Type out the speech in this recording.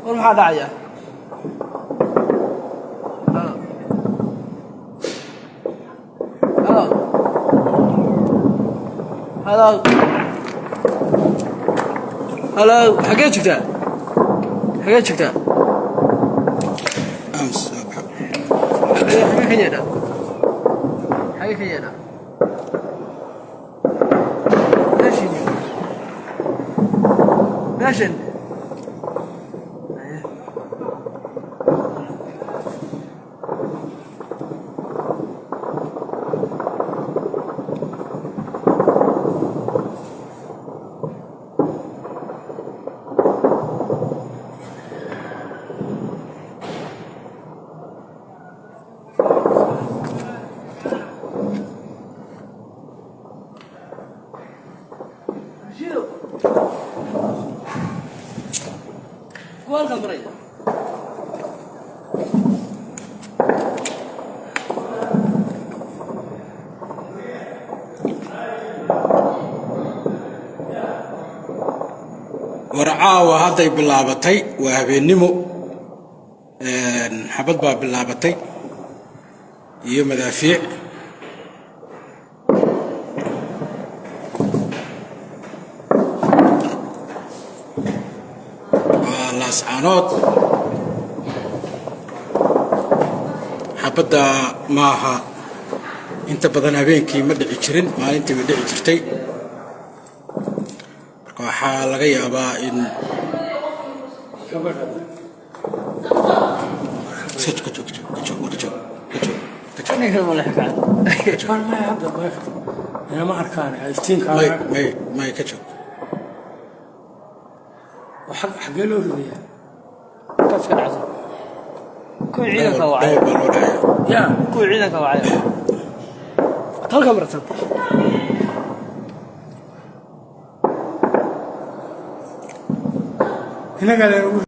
War maxaa dhacaya? Hello. Hello. Hello. Hello. Xagee joogtaa? Xagee joogtaa? Ams. Xagee ka yeedhaa? Xagee ka yeedhaa? Meeshan. Meeshan. Haye. Shido. Kuwa halkan maraya. War caawa hadday bilaabatay, waa habeennimo, xabad baa bilaabatay iyo madaafiic. Waa Laascaanood. Xabadda maaha, inta badan habeenkii ma dhici jirin, maalintii ma dhici jirtay. Marka waxaa laga yaabaa in iska ka joog, ka joog, ka joog, ka joog, ka joog, ka joog. Ninkan ma leexan. May hadda may inama arkaan iftiinka. May, may, may, ka joog. Xaggee loo ridayaa? Kaas ka dhacsan. Kuwii ciidanka wacay. Dhowr baa loo dhacaya. Ya. Kuwii ciidanka wacay. Halka marsan. Inaga laynagu.